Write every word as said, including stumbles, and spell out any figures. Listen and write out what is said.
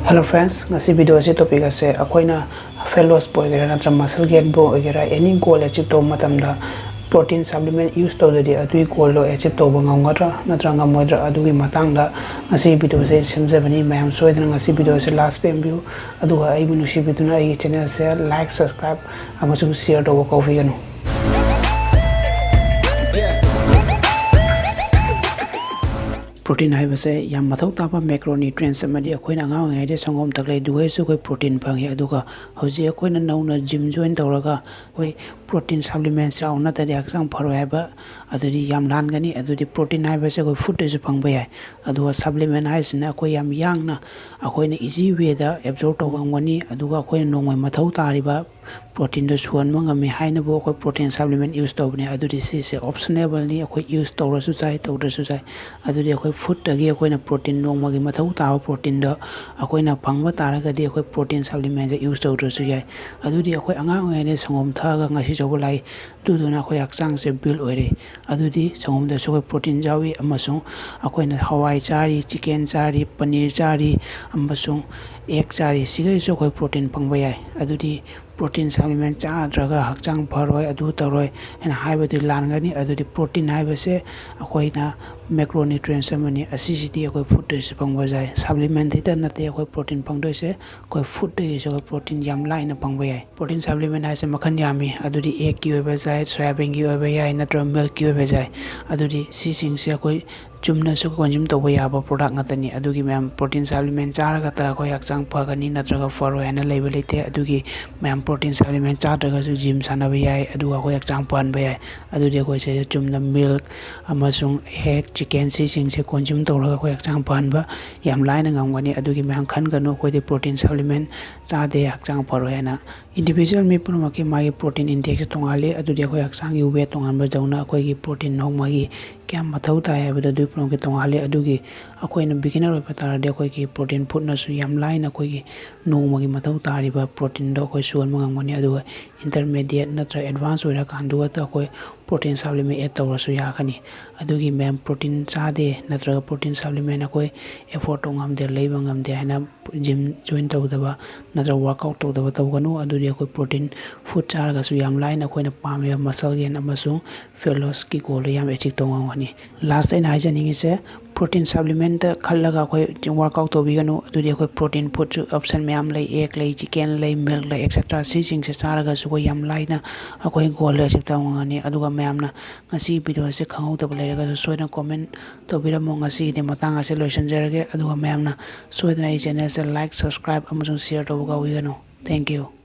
Hello friends, ꯉꯁꯤ video ꯑꯁꯤ topic ꯑꯁꯦ ꯑꯩꯈꯣꯏꯅ fat loss ꯄꯨ ꯑꯣꯏꯒꯦꯔꯥ ꯅꯠꯇ꯭ꯔꯒ muscle gain ꯄꯨ ꯑꯣꯏꯒꯦꯔꯥ, any goal achieve ꯇꯧꯕ ꯃꯇꯝꯗ protein supplement use ꯇꯧꯗ꯭ꯔꯗꯤ ꯑꯗꯨꯒꯤ goal ꯗꯣ achieve ꯇꯧꯕ ꯉꯝꯒꯗ꯭ꯔꯥ ꯅꯠꯇ꯭ꯔꯒ ꯉꯝꯃꯣꯏꯗ꯭ꯔꯥ, ꯑꯗꯨꯒꯤ ꯃꯇꯥꯡꯗ ꯉꯁꯤ video ꯁꯦ ꯁꯦꯝꯖꯕꯅꯤ꯫ ꯃꯌꯥꯝ ꯁꯣꯏꯗꯅ ꯉꯁꯤ video ꯑꯁꯦ last ꯄꯦꯟꯕꯤꯌꯨ, ꯑꯗꯨꯒ ꯑꯩꯕꯨ ꯅꯨꯡꯁꯤꯕꯤꯗꯨꯅ ꯑꯩꯒꯤ channel ꯁꯦ like, subscribe ꯑꯃꯁꯨꯡ share ꯇꯧꯕ ꯀꯥꯎꯕꯤꯒꯅꯨ꯫ Protein ꯍꯥꯏꯕꯁꯦ ꯌꯥꯝ ꯃꯊꯧ ꯇꯥꯕ macronutrients ꯑꯃꯗꯤ ꯑꯩꯈꯣꯏꯅ ꯑꯉꯥꯡ ꯑꯣꯏꯔꯤꯉꯩꯗ ꯁꯪꯒꯣꯝ ꯊꯛꯂꯛꯏ, ꯑꯗꯨꯒꯩꯁꯨ ꯑꯩꯈꯣꯏ protein ꯐꯪꯉꯤ꯫ ꯑꯗꯨꯒ ꯍꯧꯖꯤꯛ ꯑꯩꯈꯣꯏꯅ ꯅꯧꯅ gym join ꯇꯧꯔꯒ ꯑꯩꯈꯣꯏ protein supplements ꯌꯥꯎ ꯅꯠꯇ꯭ꯔꯗꯤ ꯍꯛꯆꯥꯡ ꯐꯔꯣꯏ ꯍꯥꯏꯕ ꯑꯗꯨꯗꯤ ꯌꯥꯝ ꯂꯥꯟꯒꯅꯤ꯫ ꯑꯗꯨꯗꯤ protein ꯍꯥꯏꯕꯁꯦ ꯑꯩꯈꯣꯏ food ꯇꯁꯨ ꯐꯪꯕ ꯌꯥꯏ꯫ ꯑꯗꯨꯒ supplement ꯍꯥꯏꯁꯤꯅ ꯑꯩꯈꯣꯏ ꯌꯥꯝ ꯌꯥꯡꯅ ꯑꯩꯈꯣꯏꯅ easy way ꯗ absorb ꯇꯧꯕ ꯉꯝꯒꯅꯤ꯫ ꯑꯗꯨꯒ ꯑꯩꯈꯣꯏꯅ ꯅꯣꯡꯃꯒꯤ ꯃꯊꯧ ꯇꯥꯔꯤꯕ protein ꯗꯣ ꯁꯨꯍꯟꯕ ꯉꯝꯃꯤ ꯍꯥꯏꯅꯕꯨ ꯑꯩꯈꯣꯏ protein supplement use ꯇꯧꯕꯅꯦ꯫ ꯑꯗꯨꯗꯤ ꯁꯤꯁꯦ optional ꯅꯤ, ꯑꯩꯈꯣꯏ use ꯇꯧꯔꯁꯨ ꯆꯥꯏ, ꯇꯧꯗ꯭ꯔꯁꯨ ꯆꯥꯏ꯫ ꯑꯗꯨꯗꯤ ꯑꯩꯈꯣꯏ food ꯇꯒꯤ ꯑꯩꯈꯣꯏꯅ protein, ꯅꯣꯡꯃꯒꯤ ꯃꯊꯧ ꯇꯥꯕ protein ꯗꯣ ꯑꯩꯈꯣꯏꯅ ꯐꯪꯕ ꯇꯥꯔꯒꯗꯤ ꯑꯩꯈꯣꯏ protein supplement ꯁꯦ use ꯇꯧꯗ꯭ꯔꯁꯨ ꯌꯥꯏ꯫ ꯑꯗꯨꯗꯤ ꯑꯩꯈꯣꯏ ꯑꯉꯥꯡ ꯑꯣꯏꯔꯤꯉꯩꯗ ꯁꯪꯒꯣꯝ ꯊꯛꯑꯒ ꯉꯁꯤ ꯆꯥꯎꯕ ꯂꯥꯛꯏ, ꯑꯗꯨꯗꯨꯅ ꯑꯩꯈꯣꯏ ꯍꯛꯆꯥꯡꯁꯦ build ꯑꯣꯏꯔꯦ꯫ ꯑꯗꯨꯗꯤ ꯁꯪꯒꯣꯝꯗꯁꯨ ꯑꯩꯈꯣꯏ protein ꯌꯥꯎꯏ, ꯑꯃꯁꯨꯡ ꯑꯩꯈꯣꯏꯅ ꯍꯋꯥꯏ ꯆꯥꯔꯤ, chicken ꯆꯥꯔꯤ, ꯄꯅꯤꯔ ꯆꯥꯔꯤ, ꯑꯃꯁꯨꯡ egg ꯆꯥꯔꯤ, ꯁꯤꯈꯩꯁꯨ ꯑꯩꯈꯣꯏ protein ꯐꯪꯕ ꯌꯥꯏ꯫ ꯑꯗꯨꯗꯤ protein supplement ꯆꯥꯗ꯭ꯔꯒ ꯍꯛꯆꯥꯡ ꯐꯔꯣꯏ, ꯑꯗꯨ ꯇꯧꯔꯣꯏ ꯍꯥꯏꯅ ꯍꯥꯏꯕꯗꯤ ꯂꯥꯟꯒꯅꯤ꯫ ꯑꯗꯨꯗꯤ protein ꯍꯥꯏꯕꯁꯦ ꯑꯩꯈꯣꯏꯅ macronutrients ꯑꯃꯅꯤ꯫ ꯑꯁꯤꯁꯤꯗꯤ ꯑꯩꯈꯣꯏ food ꯇꯁꯨ ꯐꯪꯕ ꯌꯥꯏ꯫ Supplement ꯈꯛꯇ ꯅꯠꯇꯦ ꯑꯩꯈꯣꯏ protein ꯐꯪꯗꯣꯏꯁꯦ, ꯑꯩꯈꯣꯏ food ꯇꯒꯤꯁꯨ ꯑꯩꯈꯣꯏ protein ꯌꯥꯝ ꯂꯥꯏꯅ ꯐꯪꯕ ꯌꯥꯏ꯫ Protein supplement ꯍꯥꯏꯁꯦ ꯃꯈꯜ ꯌꯥꯝꯃꯤ꯫ ꯑꯗꯨꯗꯤ egg ꯀꯤ ꯑꯣꯏꯕ ꯌꯥꯏ, soya bean ꯀꯤ ꯑꯣꯏꯕ ꯌꯥꯏ, ꯅꯠꯇ꯭ꯔꯒ milk ꯀꯤ ꯑꯣꯏꯕ ꯌꯥꯏ꯫ ꯑꯗꯨꯗꯤ ꯁꯤꯁꯤꯡꯁꯦ ꯑꯩꯈꯣꯏ ꯆꯨꯝꯅꯁꯨ consume ꯇꯧꯕ ꯌꯥꯕ product ꯉꯥꯛꯇꯅꯤ꯫ ꯑꯗꯨꯒꯤ ꯃꯌꯥꯝ protein supplement ꯆꯥꯔꯒꯇ ꯑꯩꯈꯣꯏ ꯍꯛꯆꯥꯡ ꯐꯒꯅꯤ ꯅꯠꯇ꯭ꯔꯒ ꯐꯔꯣꯏ ꯍꯥꯏꯅ ꯂꯩꯕ ꯂꯩꯇꯦ꯫ ꯑꯗꯨꯒꯤ ꯃꯌꯥꯝ protein supplement ꯆꯥꯗ꯭ꯔꯒꯁꯨ gym ꯁꯥꯟꯅꯕ ꯌꯥꯏ, ꯑꯗꯨꯒ ꯑꯩꯈꯣꯏ ꯍꯛꯆꯥꯡ ꯐꯍꯟꯕ ꯌꯥꯏ꯫ ꯑꯗꯨꯗꯤ ꯑꯩꯈꯣꯏꯁꯦ ꯆꯨꯝꯅ milk ꯑꯃꯁꯨꯡ egg, chicken ꯁꯤꯁꯤꯡꯁꯦ consume ꯇꯧꯔꯒ ꯑꯩꯈꯣꯏ ꯍꯛꯆꯥꯡ ꯐꯍꯟꯕ ꯌꯥꯝ ꯂꯥꯏꯅ ꯉꯝꯒꯅꯤ꯫ ꯑꯗꯨꯒꯤ ꯃꯌꯥꯝ ꯈꯟꯒꯅꯨ, ꯑꯩꯈꯣꯏꯗꯤ protein supplement ꯆꯥꯗꯦ, ꯍꯛꯆꯥꯡ ꯐꯔꯣꯏ ꯍꯥꯏꯅ꯫ Individual ꯃꯤ ꯄꯨꯝꯅꯃꯛꯀꯤ ꯃꯥꯒꯤ protein intake ꯁꯦ ꯇꯣꯉꯥꯜꯂꯤ꯫ ꯑꯗꯨꯗꯤ ꯑꯩꯈꯣꯏ ꯍꯛꯆꯥꯡꯒꯤ weight ꯇꯣꯉꯥꯟꯕꯗꯧꯅ ꯑꯩꯈꯣꯏꯒꯤ protein ꯅꯣꯡꯃꯒꯤ ꯀꯌꯥꯝ ꯃꯊꯧ ꯇꯥꯏ ꯍꯥꯏꯕꯗꯣ ꯑꯗꯨꯒꯤ ꯄꯨꯝꯅꯃꯛꯀꯤ ꯇꯣꯉꯥꯜꯂꯤ꯫ ꯑꯗꯨꯒꯤ ꯑꯩꯈꯣꯏꯅ beginner ꯑꯣꯏꯕ ꯇꯥꯔꯗꯤ ꯑꯩꯈꯣꯏꯒꯤ protein food ꯅꯁꯨ ꯌꯥꯝ ꯂꯥꯏꯅ ꯑꯩꯈꯣꯏꯒꯤ ꯅꯣꯡꯃꯒꯤ ꯃꯊꯧ ꯇꯥꯔꯤꯕ protein ꯗꯣ ꯑꯩꯈꯣꯏ ꯁꯨꯍꯟꯕ ꯉꯝꯒꯅꯤ꯫ ꯑꯗꯨꯒ intermediate ꯅꯠꯇ꯭ꯔꯒ advance ꯑꯣꯏꯔꯀꯥꯟꯗꯨꯒ ꯑꯩꯈꯣꯏ protein supplement add ꯇꯧꯔꯁꯨ ꯌꯥꯒꯅꯤ꯫ ꯑꯗꯨꯒꯤ ꯃꯌꯥꯝ protein ꯆꯥꯗꯦ ꯅꯠꯇ꯭ꯔꯒ protein supplement ꯑꯩꯈꯣꯏ afford ꯇꯧ ꯉꯝꯗꯦ, ꯂꯩꯕ ꯉꯝꯗꯦ ꯍꯥꯏꯅ gym join ꯇꯧꯗꯕ ꯅꯠꯇ꯭ꯔꯒ workout ꯇꯧꯗꯕ ꯇꯧꯒꯅꯨ꯫ ꯑꯗꯨꯗꯤ ꯑꯩꯈꯣꯏ protein food ꯆꯥꯔꯒꯁꯨ ꯌꯥꯝ ꯂꯥꯏꯅ ꯑꯩꯈꯣꯏꯅ ꯄꯥꯝꯃꯤꯕ muscle gain ꯑꯃꯁꯨꯡ fat lossꯀꯤ goalꯗꯣ ꯌꯥꯝ achieve ꯇꯧ ꯉꯝꯒꯅꯤ꯫ Last ꯑꯩꯅ ꯍꯥꯏꯖꯅꯤꯡꯉꯤꯁꯦ, protein supplement ꯈꯜꯂꯒ ꯑꯩꯈꯣꯏ workout ꯇꯧꯕꯤꯒꯅꯨ꯫ ꯑꯗꯨꯗꯤ ꯑꯩꯈꯣꯏ protein foodꯁꯨ option ꯃꯌꯥꯝ ꯂꯩ, egg ꯂꯩ, chicken ꯂꯩ, milk ꯂꯩ, etcetera꯫ ꯁꯤꯁꯤꯡꯁꯦ ꯆꯥꯔꯒꯁꯨ ꯑꯩꯈꯣꯏ ꯌꯥꯝ ꯂꯥꯏꯅ ꯑꯩꯈꯣꯏ goalꯗꯣ achieve ꯇꯧ ꯉꯝꯒꯅꯤ꯫ ꯑꯗꯨꯒ ꯃꯌꯥꯝꯅ ꯉꯁꯤ videoꯁꯦ ꯈꯪꯍꯧꯗꯕ ꯂꯩꯔꯒꯁꯨ ꯁꯣꯏꯗꯅ comment ꯇꯧꯕꯤꯔꯝꯃꯣ꯫ ꯉꯁꯤꯒꯤꯗꯤ ꯃꯇꯥꯡ ꯑꯁꯦ ꯂꯣꯏꯁꯤꯟꯖꯔꯒꯦ꯫ ꯑꯗꯨꯒ ꯃꯌꯥꯝꯅ ꯁꯣꯏꯗꯅ ꯑꯩ channelꯁꯦ like, subscribe ꯑꯃꯁꯨꯡ share ꯇꯧꯕ ꯀꯥꯎꯕꯤꯒꯅꯨ꯫ Thank you꯫